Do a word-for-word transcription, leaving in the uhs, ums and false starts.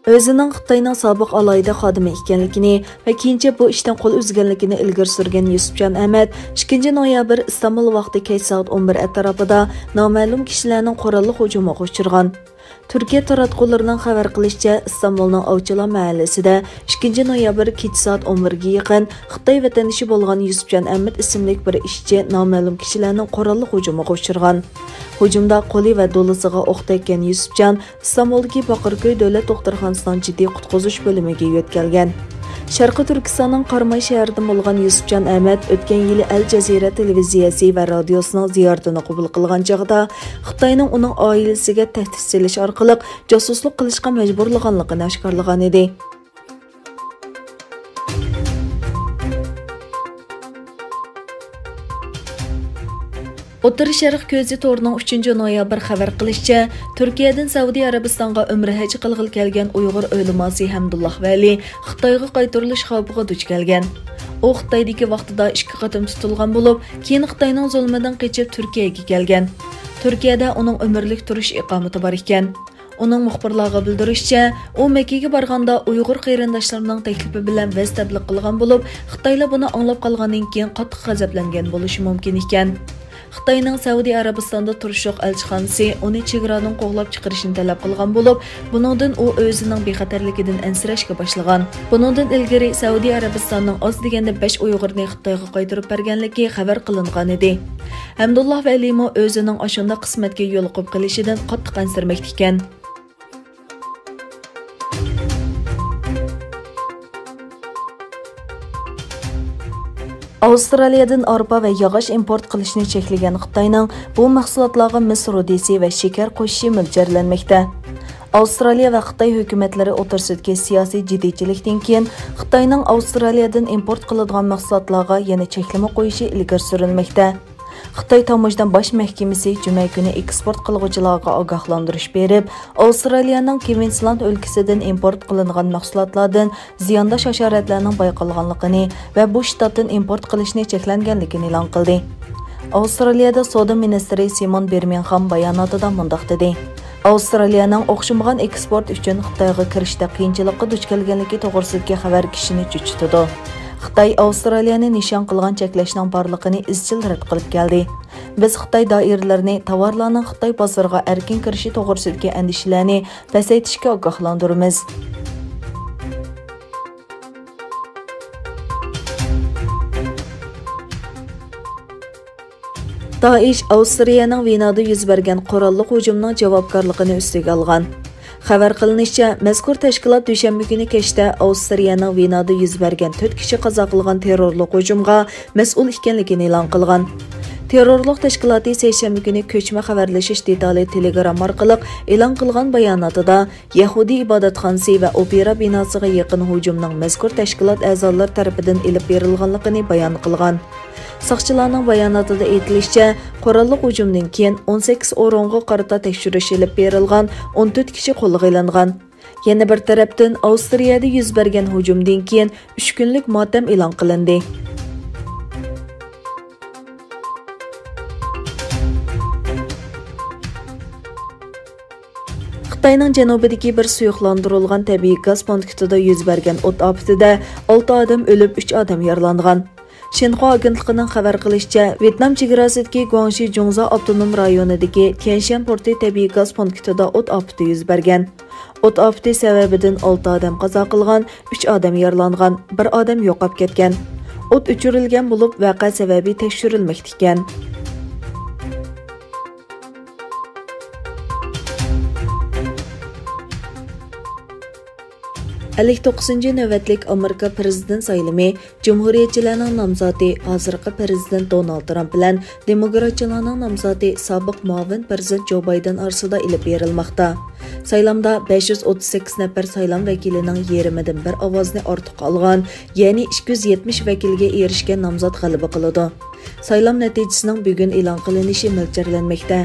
ئۆزىنىڭ خىتاينىڭ سابىق ئالاھىدە خادىمى ئىكەنلىكىنى ۋە كېيىنچە بۇ ئىشتىن قول ئۈزگەنلىكىنى ئىلگىرى سۈرگەن يۈسۈپجان ئەمەت ئىككىنچى نويابىر ئىستانبۇل ۋاقتى كەچ سائەت ئون بىر ئەتراپىدا نامەلۇم كىشىلەرنىڭ قوراللىق ھۇجۇمىغا ئۇچرىغان. تۈركىيە تاراتقۇلىرىنىڭ خەۋەر قىلىشىچە، ئىستانبۇلنىڭ ئاۋچىلار مەھەللىسىدە ئىككىنچى نويابىر كېچە سائەت ئون بىرگە يېقىن خىتاي ۋەتەندىشى بولغان يۈسۈپجان ئەمەت ئىسىملىك بىر ئىشچى نامەلۇم كىشىلەرنىڭ قوراللىق ھۇجۇمىغا ئۇچرىغان. ھۇجۇمدا قولى ۋە دولىسىغا ئوق تەگكەن يۈسۈپجان ئىستانبۇلدىكى باقىركۆي دۆلەت دوختۇرخانىسىنىڭ جىددىي قۇتقۇزۇش بۆلۈمىگە يۆتكەلگەن. شەرقىي تۈركىستاننىڭ قاراماي شەھىرىدىن بولغان يۈسۈپجان ئەمەت ئۆتكەن يىلى ئەل جەزىرە تېلېۋىزىيەسى ۋە رادىيوسىنىڭ زىيارىتىنى قوبۇل قىلغان چېغىدا خىتاينىڭ ئۇنىڭ ئائىلىسىگە تەھدىت سېلىش ئارقىلىق جاسۇسلۇق قىلىشقا مەجبۇرلىغانلىقىنى ئاشكارىلىغان ئىدى. ئوتتۇرا شەرق كۆزى تورىنىڭ ئۈچىنچى نويابىر خەۋەر قىلىشىچە، تۈركىيەدىن سەئۇدى ئەرەبىستانغا ئۆمرە ھەج قىلغىلى كەلگەن ئۇيغۇر ئۆلىماسى ھەمدۇللاھ ۋەلى خىتايغا قايتۇرۇلۇش خەۋپىگە دۇچ كەلگەن. ئۇ خىتايدىكى ۋاقتىدا ئىككى قېتىم تۇتۇلغان بولۇپ، كېيىن خىتاينىڭ زۇلمىدىن قېچىپ تۈركىيەگە كەلگەن. تۈركىيەدە ئۇنىڭ ئۆمۈرلۈك تۇرۇش ئىقامىتى بار ئىكەن. ئۇنىڭ مۇخبىرلارغا بىلدۈرۈشىچە، ئۇ مەككىگە بارغاندا ئۇيغۇر قېرىنداشلىرىنىڭ تەكلىپى بىلەن ۋەز تەبلىغ قىلغان بولۇپ، خىتايلار بۇنى ئاڭلاپ قالغاندىن كېيىن قاتتىق غەزەپلەنگەن بولۇشى مۇمكىن ئىكەن. خىتاينىڭ سەئۇدى ئەرەبىستاندا تۇرۇشلۇق ئەلچىخانىسى ئۇنى چېگرادىن قوغلاپ چىقىرىشنى تەلەپ قىلغان بولۇپ، بۇنىڭدىن ئۇ ئۆزىنىڭ بىخەتەرلىكىدىن ئەنسىرەشكە باشلىغان. بۇنىڭدىن ئىلگىرى سەئۇدى ئەرەبىستاننىڭ ئاز دېگەندە بەش ئۇيغۇرنى خىتايغا قايتۇرۇپ بەرگەنلىكى خەۋەر قىلىنغانىدى. ھەمدۇللاھ ۋەلىمۇ ئۆزىنىڭ ئاشۇنداق قىسمەتكە يولۇقۇپ قېلىشىدىن قاتتىق ئەنسىرىمەكتە ئىكەن. ئاۋسترالىيەدىن ئارپا ۋە ياغاچ ئىمپورت قىلىشنى چەكلىگەن خىتاينىڭ بۇ مەھسۇلاتلارغا مىس رۇدىسى ۋە شېكەر قوشۇشى مۆلچەرلەنمەكتە. ئاۋسترالىيە ۋە خىتاي ھۆكۈمەتلىرى ئوتتۇرىسىدىكى سىياسىي جىددىيچىلىكتىن كېيىن، خىتاينىڭ ئاۋسترالىيەدىن ئىمپورت قىلىدىغان مەھسۇلاتلارغا يەنە چەكلىمە قويۇشى ئىلگىرى سۈرۈلمەكتە. خىتاي تاموژنا باش مەھكىمىسى جۈمە كۈنى ئېكسپورت قىلغۇچىلارغا ئاگاھلاندۇرۇش بېرىپ، ئاۋسترالىيەنىڭ كۋىنسلاند ئۆلكىسىدىن ئىمپورت قىلىنغان مەھسۇلاتلاردىن زىيانداش ھاشاراتلارنىڭ بايقالغانلىقىنى ۋە بۇ شتاتتىن ئىمپورت قىلىشنى چەكلەنگەنلىكىنى ئېلان قىلدى. ئاۋسترالىيەدە سودا مىنىستىرى سىمون بىرمىنغھام باياناتىدا مۇنداق دېدى: ئاۋسترالىيەنىڭ ئوخشىمىغان ئېكسپورت ئۈچۈن خىتايغا كىرىشتە قىيىنچىلىققا دۇچ كەلگەنلىكى توغرىسىدىكى خەۋەر كىشىنى چۆچۈتىدۇ. خىتاي ئاۋسترالىيەنى نىشان قىلغان چەكلەشنىڭ بارلىقىنى ئىزچىل رەت قىلىپ كەلدى. بىز خىتاي دائىرىلىرىنى تاۋارلارنىڭ خىتاي بازىرىغا ئەركىن كىرىشى توغرىسىدىكى ئەندىشىلەرنى پەسەيتىشكە ئاگاھلاندۇرىمىز. دائىش ئاۋسترىيەنىڭ ۋېنادا يۈز بەرگەن قوراللىق ھۇجۇمنىڭ جاۋابكارلىقىنى ئۈستىگە ئالغان. خەۋەر قىلىنىشىچە، مەزكۇر تەشكىلات دۈشەنبە كۈنى كەچتە ئاۋسترىيەنىڭ ۋېنادا يۈز بەرگەن تۆت كىشى قازا قىلغان تېررورلۇق ھۇجۇمغا مەسئۇل ئىكەنلىكىنى ئېلان قىلغان. تېررورلۇق تەشكىلاتى سەيشەنبە كۈنى كۆچمە خەۋەرلىشىش دېتالى تېلېگرام ئارقىلىق ئېلان قىلغان باياناتىدا، يەھۇدىي ئىبادەتخانىسى ۋە ئوپېرا بىناسىغا يېقىن ھۇجۇمنىڭ مەزكۇر تەشكىلات ئەزالىرى تەرىپىدىن ئېلىپ بېرىلغانلىقىنى بايان قىلغان. ساقچىلارنىڭ باياناتىدا ئېيتىلىشىچە، قوراللىق ھۇجۇمدىن كېيىن ئون سەككىز ئورۇنغا قارىتا تەكشۈرۈش ئېلىپ بېرىلغان، ئون تۆت كىشى قولغا ئېلىنغان. يەنە بىر تەرەپتىن، ئاۋسترىيەدە يۈز بەرگەن ھۇجۇمدىن كېيىن ئۈچ كۈنلۈك ماتەم ئېلان قىلىندى. خىتاينىڭ جەنۇبىدىكى بىر سۇيۇقلاندۇرۇلغان تەبىئىي گاز پونكىتىدا يۈز بەرگەن ئوت ئاپىتىدە ئالتە ئادەم ئۆلۈپ، ئۈچ ئادەم يارىلانغان. شىنخۇا ئاگېنتلىقىنىڭ خەۋەر قىلىشىچە، ۋيېتنام چېگراسىدىكى گۇاڭشى جۇڭزا ئاپتونوم رايونىدىكى تيەنشەن پورتى تەبىئىي گاز پونكىتىدا ئوت ئاپىتى يۈز بەرگەن. ئوت ئاپىتى سەۋەبىدىن ئالتە ئادەم قازا قىلغان، ئۈچ ئادەم يارىلانغان، بىر ئادەم يوقاپ كەتكەن. ئوت ئۆچۈرۈلگەن بولۇپ، ۋەقە سەۋەبى تەكشۈرۈلمەكتە ئىكەن. ئەللىك توققۇزىنچى نۆۋەتلىك ئامېرىكا پىرېزىدېنت سايلىمى جۇمھۇرىيەتچىلەرنىڭ نامزاتى، ھازىرقى پىرېزىدېنت دونالد ترامپ بىلەن دېموكراتچىلارنىڭ نامزاتى، سابىق مۇئاۋىن پىرېزىدېنت جو بايدېن ئارىسىدا ئېلىپ بېرىلماقتا. سايلامدا بەش يۈز ئوتتۇز سەككىز نەپەر سايلام ۋەكىلىنىڭ يېرىمىدىن بىر ئاۋازنى ئارتۇققا ئالغان، يەنى ئىككى يۈز يەتمىش ۋەكىلگە ئېرىشكەن نامزات غەلىبە قىلىدۇ. سايلام نەتىجىسىنىڭ بۈگۈن ئېلان قىلىنىشى مۆلچەرلەنمەكتە.